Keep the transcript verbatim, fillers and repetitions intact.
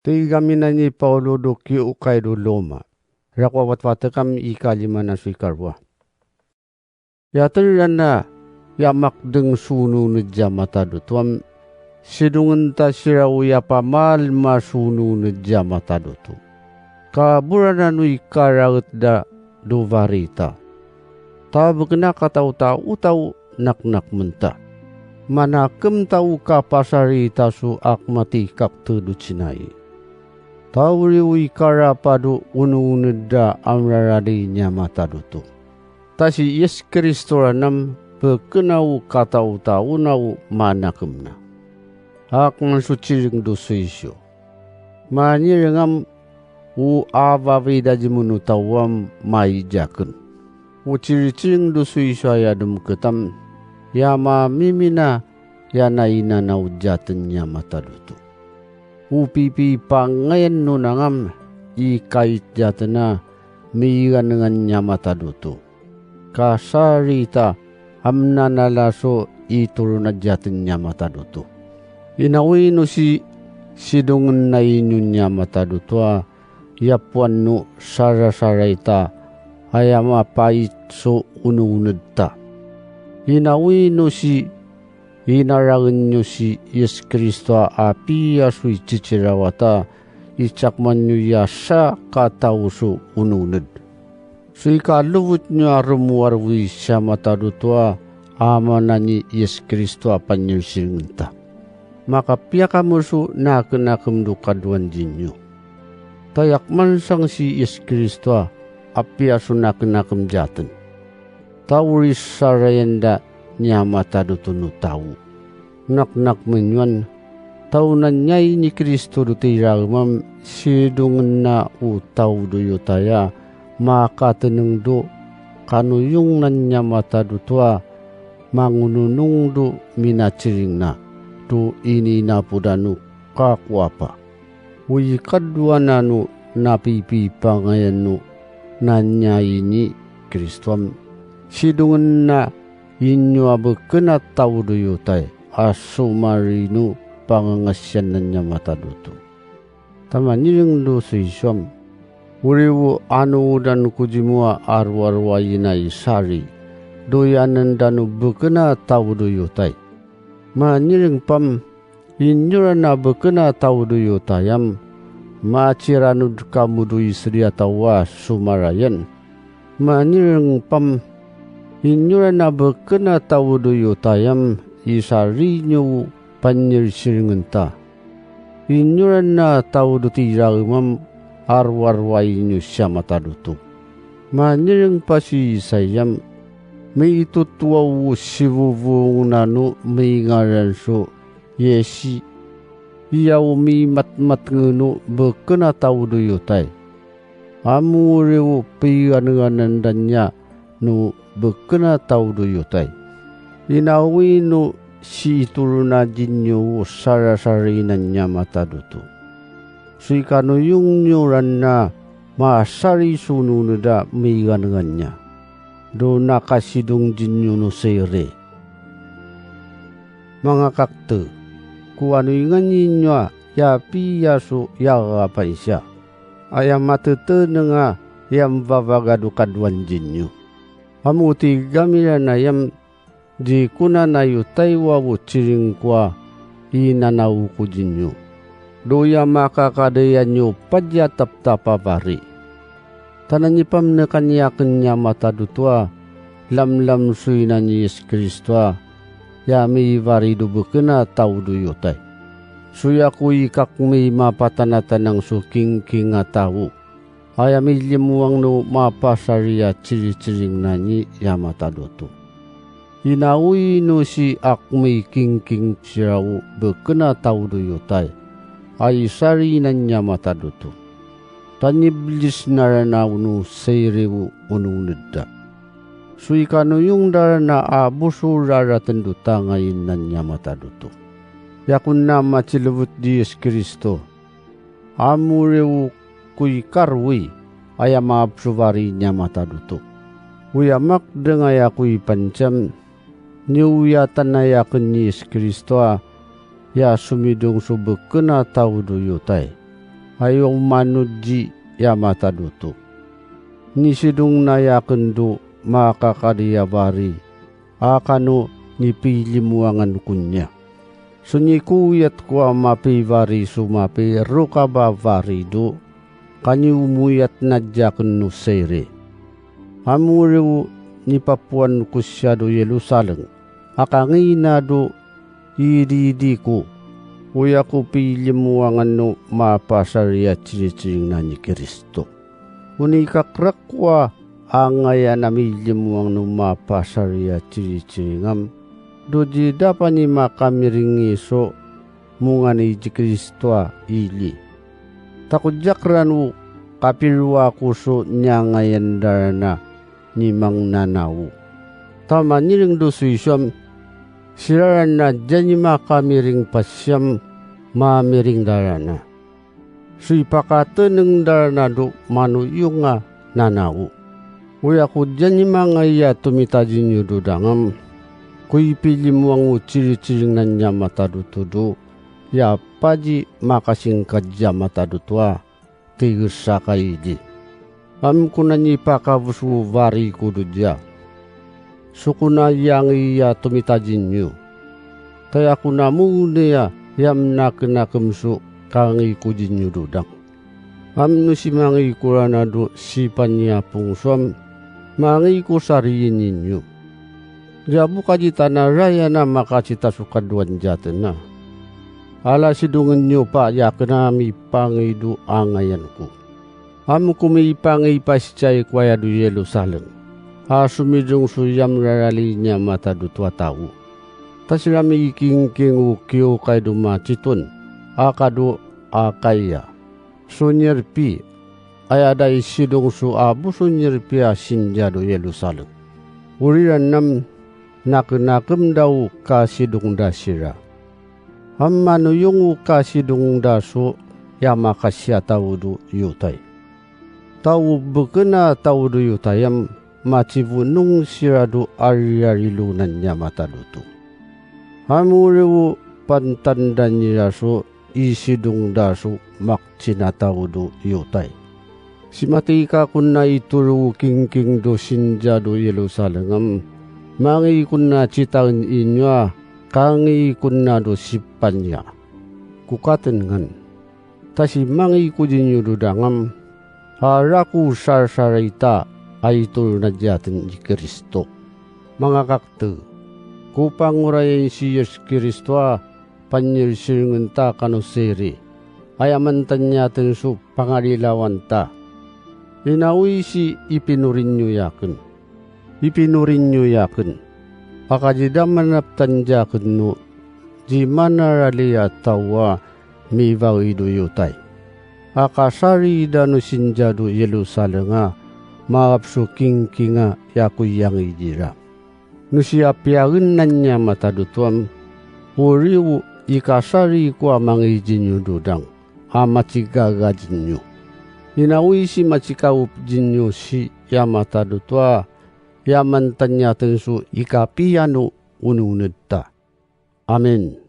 Tigaminay ni Pawlo do kiwkay do Roma. Rako a watwatek kami i kalima na so i kalwa. Ya tera na, ya makdeng so noned ya matado to am, sidongen ta sira o ya pamalma so noned ya matado to. Kaboraan no i karaet da do warita. Ta bekena kataotaotaw naknakemen ta. Manakem ta o kapasarita so ak matikak to do cinay. Ta weli o i karapa do o noned a mararid niya matado to. Ta ci Yis Kristo ranam, bekena o kataotaona o manakem na. Ak man so ciring do soysyo. Manireng am o afafidacim no tawam maicaken. O ciriciring do soysyo aya demoket am, ya mamimina ya nainanaw jaten niya matado to. O pipipangayan no nangam i kayit jaten a miganengan niya matado to. Kasarita, aminanala so i toronan jaten niya matado to. Inawi no si sidongen nai nyo niya matado to a, yapoan no sarasarita, aya mapait so o noned ta. Inawi no si inaragen nyo si Yis Kristo a apiya so i ciciraw ata, i cakeman nyo ya sakataw so o noned. So i kalofot nyo a romowal wi siya matado to a, amanan ni Yis Kristo a paniyosirengen ta. Makapiya kamo so nakenakem do kadoan cinyo. Ta ya kemansang si Yis Kristo a, apiya so nakenakem jaten. Ta o risarayan da niya matado to no tao. Naknakemen niyam, ta o naniay ni Kristo do tiraem am, sidongen na o tao do Yotaya, makateneng do kanoyongnan niya matado to a, mangononong do minaciring na, to ininapodan no kakoapa. O i kadoan no napipipangayan no naniay ni Kristo am, sidongen na inyo a beken a tao do Yotay a somari no pangangasiyanan niya matado to. Ta manireng do soysyo am, o riwo anodan ko cimoa a rowarowaay nai sari, doyanen da no beken a tao do Yotay. Manireng pam, inyoran a beken a tao do Yotay am, maciranod kamo do i Seliyataw a somarayan. Manireng pam, inyoran a beken a tao do Yotay am, i sari nyo o panirsirengen ta. Inyoran a tao do tiraem am, a rowarowaay nyo siya matado to. Manireng pa si Isaya am, miitotowaw o sifofongan no mingaran so Yisi, iya o mimatmateng no beken a tao do Yotay. Amori o piganenganan da niya no beken a tao do Yotay. Inawi no siitoronan cinyo o sarasarinan niya matado to. Soy kanoyong nyo ran a masari so noned a miganengan niya. Do nakasidong cinyo no siri. Mangakakte, ko anoyingan ninyo a ya piya so ya kapansiya. Aya mateteneng a ya mafafagad o kadoan cinyo. Amo tigamira nayam, di kona nayo Taywa o ciring ko a inanaw ko cinyo. Do ya makakadayay nyo padiya taptap a fari. Tanani pamnekaniyaken niya matado to a, lamlamsoy na ni Yis Kristo a, ya mifari do beken a tao do Yotay. Soya ko ikakemi mapatanatanang so kingking a tao. Aya miliyemowang no mapasari a ciriciring nani ya matado to. Inawi no si akemi kingking sira o beken a tao do Yotay. Ay sarinan niya matado to. Tanibelis nara na o no siri o noned da. Soy kanoyong nara na a boso raraten do tangay nan niya matado to. Ya kona macilefot di Yis Kristo. Amori o ko i karowi, aya mapsofari niya matado to. Oya makdeng aya ko i pancam, niyoyatanay aken ni Yis Kristo a, ya somidong so beken a tao do Yotay. hay o manodji ya matado to. Nisidong nai aken do makakali a fari, aka no nipilimoangan koniya. Sonikoyat ko a mapifari so mapirokap a fari do, kaniwomoyat nadiyaken no siri. Amoriw nipapoan ko siya do Yirusaleng, aka ngina do iriiri ko, oya ko pilimoangan no mapasal ya ciriciring na ni Kristo. O nikakerek ko a angay a namilimoang no mapasal ya ciriciringam, do cidapa ni makamiring iso, monganay ci Kristo a iri. Ta ko diyakeran o kapilowa ko so niyangayan rarana ni Mang Nanao. Ta maniring do soysiyam, siraran a diya ni makamiring pasiyam mamiring rarana. So i pakateneng rarana do manoyong a nanao. Oya ko diya ni mangay a tomitazin yo dodangam, ko i pilimoang o ciriciring naniya matado to do, ya paci makasingkad ya matado to a, tigesa ka iri. Amo ko nani pakafos o fari ko do diya. So ko na yangi ya tomitazin yo. Taya ko na mongoy a yamnakenakem so kangikojen yo dodang. Amo no simangi korana do sipanya pongsoam, mangi ko sariin ninyo. Diya fokal i tanarayan a makacita so kadoan diyaten a. Ala sidongen yo pa ya kena mipangi do angayan ko. Amo ko mipangi pasicay ko aya do Yirusaleng. A somidong so yamrarali niya matado to a tao. Ta sira mikingking o kiwkay do maciton, aka do Akaya. So nirpi, aya da i sidong so apo so nirpi a sindiya do Yirusaleng. Oriranam, nakenakem da o kasidong da sira. Amanoyong o kasidong da so ya makasiya tao do Yotay. Ta o feken a tao do Yotayam, macifonong sira do ariari lonan niya matado to. Amoriw o pantandan nira so i sidong da so makcin a tao do Yotay. Simatika kona i tolo o kingking do sindiya do Yirusalengam, mangi kona citaen inyo a kangi kona do sipanya. Ko katenengan. Ta simangi ko dinyo dodangam, ara ko sarasarita a i tolo nadiyaten i Kristo. Mangakakte, ko pangorayan si Yis Kristo a panilsilengen ta kano siri, aya mantan niyaten so pangalilawan ta. Inaw i si ipinorin yo yaken. Ipinorin yo yaken. Aka cida manaptan diyaken no, cimanarali a tao a mifawi do Yotay. Aka sarida no sindiya do Yirusaleng a, maap so kingking a yakoyang i cira. No siyapiyangen naniya matado toam, oriw i kasari ko a mangici niyo dodang, a macigaga cinyo. Inaw i si macikawop cinyo si ya matado to a, ya mantan niyaten so i kapiya no ononed ta. Amin.